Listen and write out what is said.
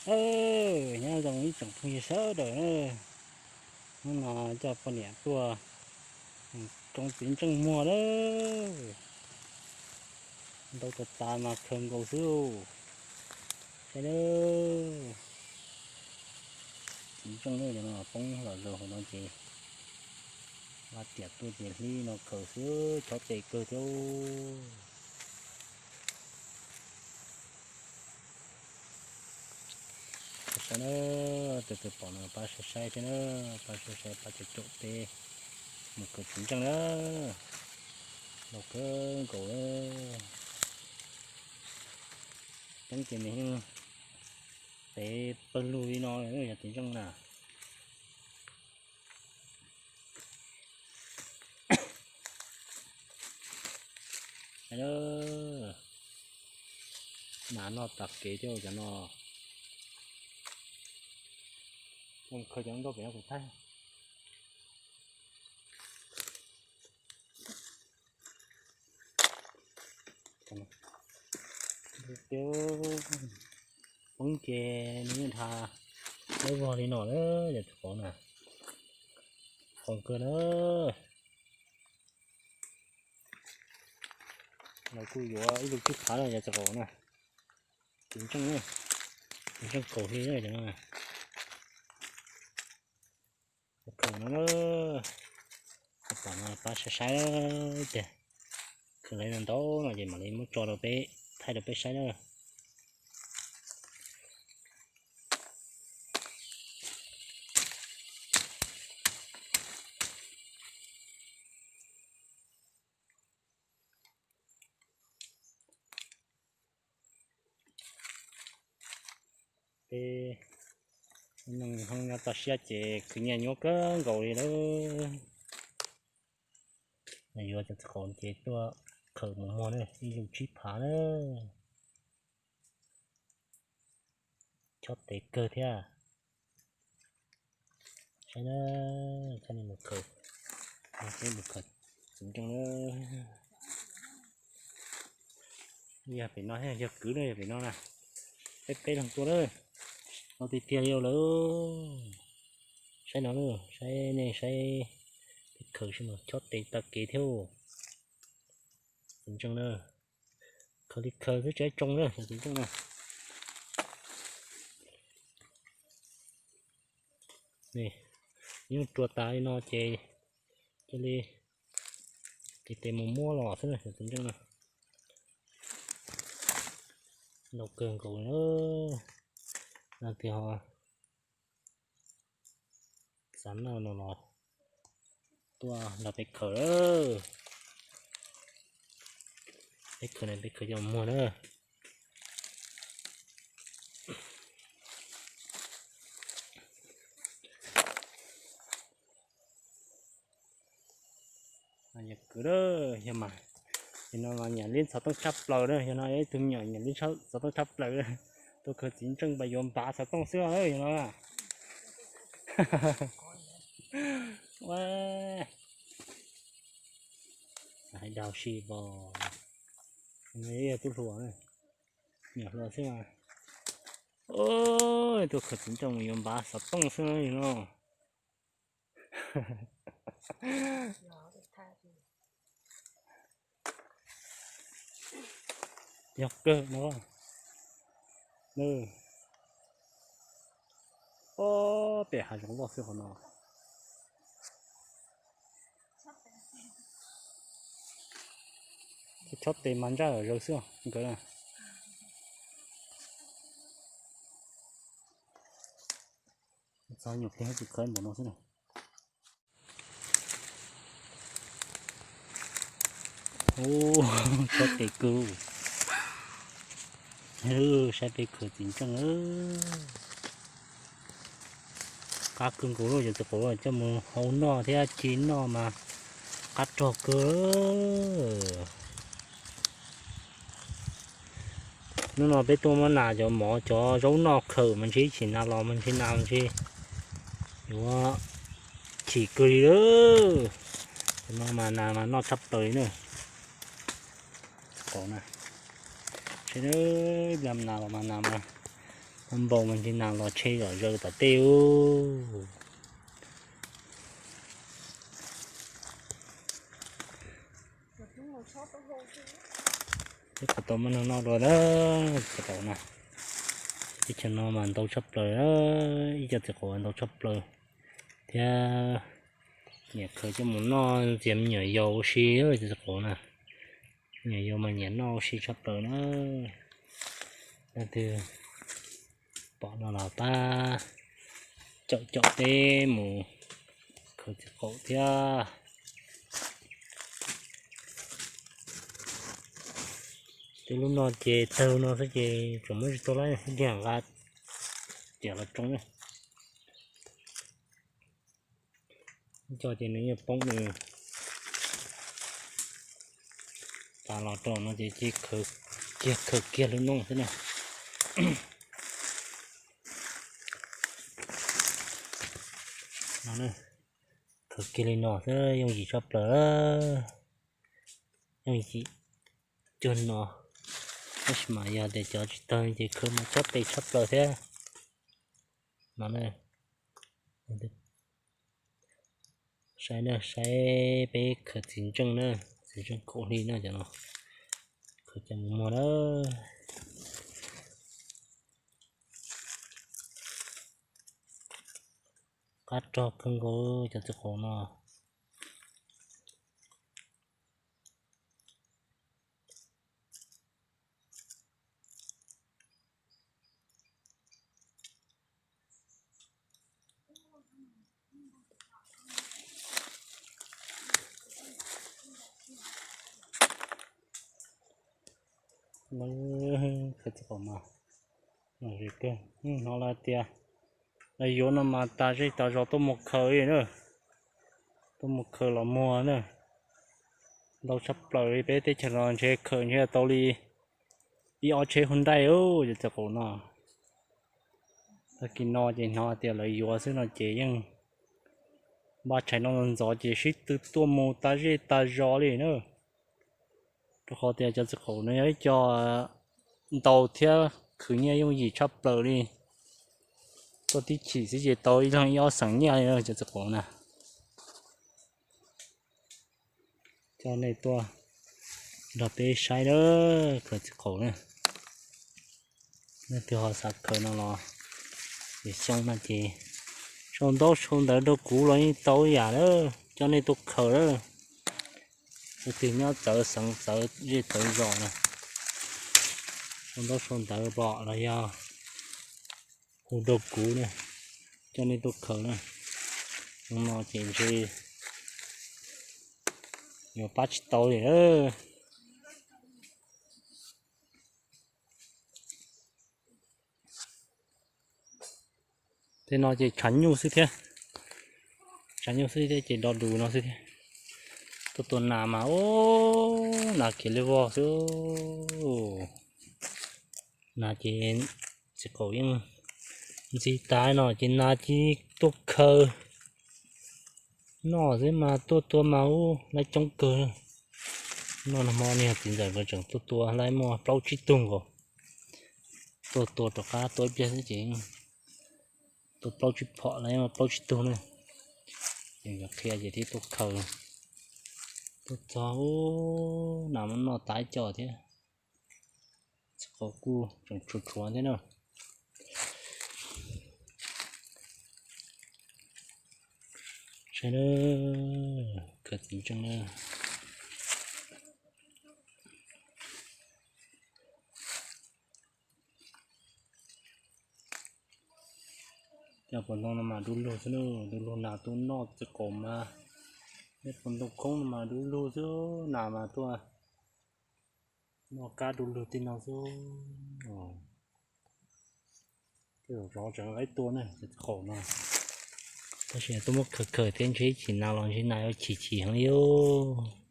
Nyob zoo ib tsoom phooj ywg sawv daws na, hnub no coj poj niam tuaj koom txiv ntseej muag na, ntau tas tas mas khaws nkaus xwb. Saib na, txiv ntseej na, cov no poob los zaus hauv no ces vaj tiam tuaj ces hlib no khaws xwb, chob tes kawg thiab. Saib na, tus twg pom no pab saib saib thiab na, pab saib saib pab caum caum peb mus khaws txiv ntseej na, ntau kawg nkaus na. Coob ces nws yeej tev pawg lug li no yog txiv ntseej na. Nas noj tas kev thiab cov no. Khaws cov nkauj pem no kuv thaij. Poob ces nws yeej dhau lawm vog li no na, yog tsis pom na, poob kawg na. Lawv kuj yuav ib lub tsib phav na, yog tsis pom na. Txiv ntseej, txiv ntseej kaus hli na. Khaws no, pab saib saib tias khaws lawv ntau no ces mam li muab tso rau peb, thaij rau peb saib na. Peb neeg hoob nyob toj siab ces khwv nyiaj nyuaj kawg nkaus li lawm. Yuav cov txiv qaub ces tuaj khaws mus muag na, ib lub tsib phav na. Chob tes kawg thiab. Saib na, coj nej mus khaws, peb mus khaws txiv ntseej na. Yog pem no, yog kwv na, yog pem no na. Peb peb leeg tuaj na, no tiag tiag li lawm. Saib no, saib nej saib, peb khaws sib mas chob tes tag kev thiab. Txiv ntseej na, khaws li khaws xwb tsis tsoo na, txiv ntseej na. Yeej rua tas li no ces cia li tes tes mus muab los xwb na, txiv ntseej na. Ntau kawg nkaus na, no tias ho xav noj no los tuaj nrog peb khaws. Peb khaws na, peb khaws coj muag na. Yog kwv, yog mas, yog no mas nyam li xov tooj tshaj plaws na, yog no ib tug me nyuam nyam li xov tooj tshaj plaws. Tuaj khaws txiv ntseej pas yuav npav xov tooj xwb yog no. Hais dau si pos, tub hluas, nyuam hluas xwb mas. Tuaj khaws txiv ntseej mus yuav npav xov tooj xwb no. Yog kawg no. Ob pem hav zoov loj xwb qhov no. Chob tes mas ntsaj zawv xwb nkawd na. Txog nyuam qhuav tsis khawb npaum no xwb na. Ub, chob tes kawg. Saib peb khaws txiv ntseej. Qab kawg nkaus lawm, yog txiv qaub coj mus hau noj thiab ci noj mas qab rog kawg. Hnub no peb tuaj muab nas cov mov cov zaub noj khaws mas ntshe ib chim nas los mas ntshe nas mas ntshe yuav chim kawg li lawm. Cov no mas nas mas noj tshaj plaws li na. Txiv qaub na, saib, nas los mas nas mas Npau mas ntshe nas los tshe zom zaws tom tej ub. Teb puas tau muaj neeg noj dua na, txiv qaub na. Teb chaws no mas ntau tshaj plaws, ib co txiv qaub ntau tshaj plaws thiab. Nyiam khaws coj mus noj ntxias me nyuam yaus ua si, txiv qaub na. Me nyuam yaus mas nyiam noj ua si tshaj plaws na. Leej twg pom no los pab caum caum peb mus khaws txiv qaub thiab. Tej lub no ces tawg no xwb ces tseem muab tsis tau lawm, ib diag nqa tiam los tsoo. Ib co ces nws yeej poob nws tas los rau no ces cia khaws kiag khaws kiag lub no xwb na. Khaws kiag li no xwb yooj yim tshaj plaws, yooj yim cuag no. Tab sis mas yog tias cov tsis tawg ces khaws mas chob tes tshaj plaws thiab no. Saib na, saib peb khaws txiv ntseej na, txiv ntseej kaum hli na cov no. Khaws coj mus muag na. Qab rog kawg nkaus cov txiv qaub no. Khaws txiv qaub mas, hnov lawv tias lawv yuav no mas tas zej tas zos tuaj mus khaws li na, tuaj mus khaws los muag na. Ntau tshaj plaws li peb teb chaws no ntshe khaws ntshe tau li ib ob tsheb hub nraij cov txiv qaub no. Tag kis no ces hnov tias lawv yuav xwb no ces yeej npaj tshais noj ntxov ces sib tw tuaj mus tas zej tas zos li na. Rau qhov tias cov txiv qaub no yog ib co ntau thiab khwv nyiaj yooj yim tshaj plaws li. Tuaj tib chim xwb ces tau ib leeg ib ob xeem nyiaj li cov txiv qaub na. Coj nej tuaj nrog peb saib na, khaws txiv qaub na. Leej twg ho xav khaws no los, xyoo no ces sau ntaub sau ntawv rau kuv los yeej tau ib yam na, coj nej tuaj khaws na. Leej twg nyob txawv xeev txawv zej txawv zos na, sau ntaub sau ntawv pom los yog hu rau kuv na, coj nej tuaj khaws na. Xyoo no ces ntshe yuav pab tsis tau li na. Tej no ces tshav nyuj xwb thiab, tshav nyuj xwb thiab ces do dus no xwb thiab. Tuaj tua nas mas ub, nas khiav li vog xwb. Nas ces txiv qaub yeej ntxi tas no ces nas cia tuaj khaws noj xwb mas tuaj tua mas ub laib coob kawg. Noj nag hmo niag txiv ntxawm nkawd tseem tuaj tua laib muaj plaub tsib tug nkaus. Tuaj tua rov qab tua ib pliag xwb ces tua plaub tsib phom laib muaj plaub tsib tug na. Ces nkawd qhia ces thiaj tuaj khaws. Tuaj txog ub nas muab noj tas ib co thiab. Txiv qaub kuj tseem tshuav tshuav thiab na. Saib na, khaws txiv ntseej na. Cov puas ntoo no mas du lug xwb na, du lug nas tuaj noj txiv qaub mas. Cov puas ntoo khoob no mas du lug xwb, nas mas tuaj noj kab du lug tej no xwb. Tej zaum zov tseem laib tua na, txiv qaub no. Tab sis tuaj muab khaws khaws thiab ntshe ib chim nas los ntshe nas yuav chim chim heev li os.